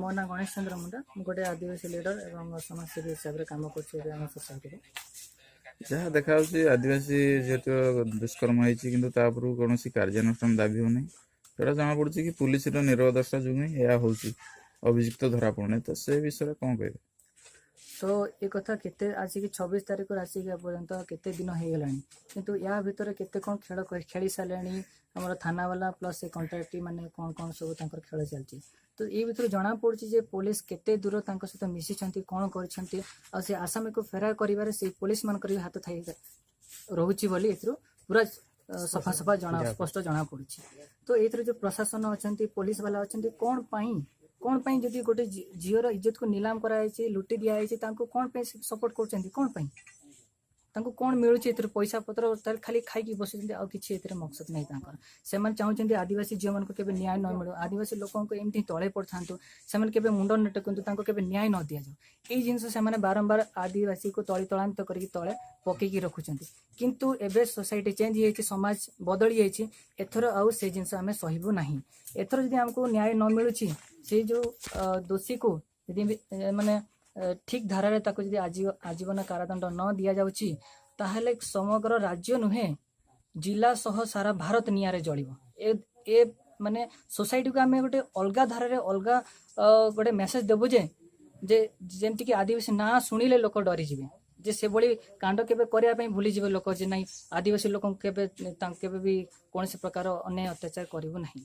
ମୋ ନାଁ ଗଣେଶ ଚନ୍ଦ୍ର ମୁଣ୍ଡା। ମୁଁ ଗୋଟେ ଆଦିବାସୀ ଲିଡର ଏବଂ ସମାଜସେବୀ ହିସାବରେ କାମ କରୁଛି ଏବେ ଆମ ସୋସାଇଟିରେ। ଯାହା ଦେଖାଯାଉଛି, ଆଦିବାସୀ ଯେହେତୁ ଦୁଷ୍କର୍ମ ହେଇଛି, କିନ୍ତୁ ତା ଉପରକୁ କୌଣସି କାର୍ଯ୍ୟାନୁଷ୍ଠାନ ଦାବି ହେଉନାହିଁ। ସେଟା ଜଣାପଡୁଛି କି ପୁଲିସର ନିରବଦ୍ରଷ୍ଟା ଯୋଗୁଁ ହିଁ ଏହା ହଉଛି, ଅଭିଯୁକ୍ତ ଧରା ପଡୁନି। ତ ସେ ବିଷୟରେ କଣ କହିବେ? ତ ଏ କଥା କେତେ ଆସିକି 26 ତାରିଖରୁ ଆସିକି ଏପର୍ଯ୍ୟନ୍ତ କେତେ ଦିନ ହେଇଗଲାଣି, କିନ୍ତୁ ୟା ଭିତରେ କେତେ କ'ଣ ଖେଳ ଖେଳି ସାରିଲେଣି ଆମର ଥାନାବାଲା ପ୍ଲସ୍ ସେ କଣ୍ଟ୍ରାକ୍ଟି ମାନେ, କ'ଣ କ'ଣ ସବୁ ତାଙ୍କର ଖେଳ ଚାଲିଛି। ତ ଏଇ ଭିତରୁ ଜଣା ପଡୁଛି ଯେ ପୋଲିସ କେତେ ଦୂର ତାଙ୍କ ସହିତ ମିଶିଛନ୍ତି, କ'ଣ କରିଛନ୍ତି, ଆଉ ସେ ଆସାମୀକୁ ଫେରାର କରିବାରେ ସେଇ ପୋଲିସ ମାନଙ୍କର ବି ହାତ ଥାଇ ରହୁଛି ବୋଲି ଏଥିରୁ ପୁରା ସଫା ସଫା ସ୍ପଷ୍ଟ ଜଣା ପଡୁଛି। ତ ଏଇଥିରେ ଯୋଉ ପ୍ରଶାସନ ଅଛନ୍ତି, ପୋଲିସ ବାଲା ଅଛନ୍ତି, କ'ଣ ପାଇଁ ଯଦି ଗୋଟେ ଝିଅର ଇଜ୍ଜତକୁ ନିଲାମ କରାଯାଇଛି, ଲୁଟି ଦିଆଯାଇଛି, ତାଙ୍କୁ କ'ଣ ପାଇଁ ସପୋର୍ଟ କରୁଛନ୍ତି? କ'ଣ ପାଇଁ ତାଙ୍କୁ କ'ଣ ମିଳୁଛି ଏଥିରୁ ପଇସା ପତ୍ର? ତାହେଲେ ଖାଲି ଖାଇକି ବସୁଛନ୍ତି, ଆଉ କିଛି ଏଥିରେ ମକସଦ ନାହିଁ ତାଙ୍କର। ସେମାନେ ଚାହୁଁଛନ୍ତି ଆଦିବାସୀ ଝିଅମାନଙ୍କୁ କେବେ ନ୍ୟାୟ ନ ମିଳୁ, ଆଦିବାସୀ ଲୋକଙ୍କୁ ଏମିତି ତଳେ ପଡ଼ିଥାନ୍ତୁ, ସେମାନେ କେବେ ମୁଣ୍ଡ ନ ଟେକନ୍ତୁ, ତାଙ୍କୁ କେବେ ନ୍ୟାୟ ନ ଦିଆଯାଉ। ଏଇ ଜିନିଷ ସେମାନେ ବାରମ୍ବାର ଆଦିବାସୀକୁ ତଳି ତଳାନ୍ତ କରିକି ତଳେ ପକେଇକି ରଖୁଛନ୍ତି। କିନ୍ତୁ ଏବେ ସୋସାଇଟି ଚେଞ୍ଜ ହେଇଯାଇଛି, ସମାଜ ବଦଳି ଯାଇଛି। ଏଥର ଆଉ ସେ ଜିନିଷ ଆମେ ସହିବୁ ନାହିଁ। ଏଥର ଯଦି ଆମକୁ ନ୍ୟାୟ ନ ମିଳୁଛି, ସେଇ ଯୋଉ ଦୋଷୀକୁ ଯଦି ମାନେ ଠିକ ଧାରାରେ ତାକୁ ଯଦି ଆଜୀବନ କାରାଦଣ୍ଡ ନ ଦିଆଯାଉଛି, ତାହେଲେ ସମଗ୍ର ରାଜ୍ୟ ନୁହେଁ, ଜିଲ୍ଲା ସହ ସାରା ଭାରତ ନିଆଁରେ ଜଳିବ। ଏ ମାନେ ସୋସାଇଟିକୁ ଆମେ ଗୋଟେ ଅଲଗା ଧାରାରେ ଅଲଗା ଗୋଟେ ମେସେଜ ଦେବୁ ଯେ ଯେମିତିକି ଆଦିବାସୀ ନାଁ ଶୁଣିଲେ ଲୋକ ଡରିଯିବେ, ଯେ ସେଭଳି କାଣ୍ଡ କେବେ କରିବା ପାଇଁ ଭୁଲିଯିବେ ଲୋକ, ଯେ ନାଇଁ, ଆଦିବାସୀ ଲୋକଙ୍କୁ କେବେ ତାଙ୍କୁ କେବେ ବି କୌଣସି ପ୍ରକାର ଅନ୍ୟାୟ ଅତ୍ୟାଚାର କରିବୁ ନାହିଁ।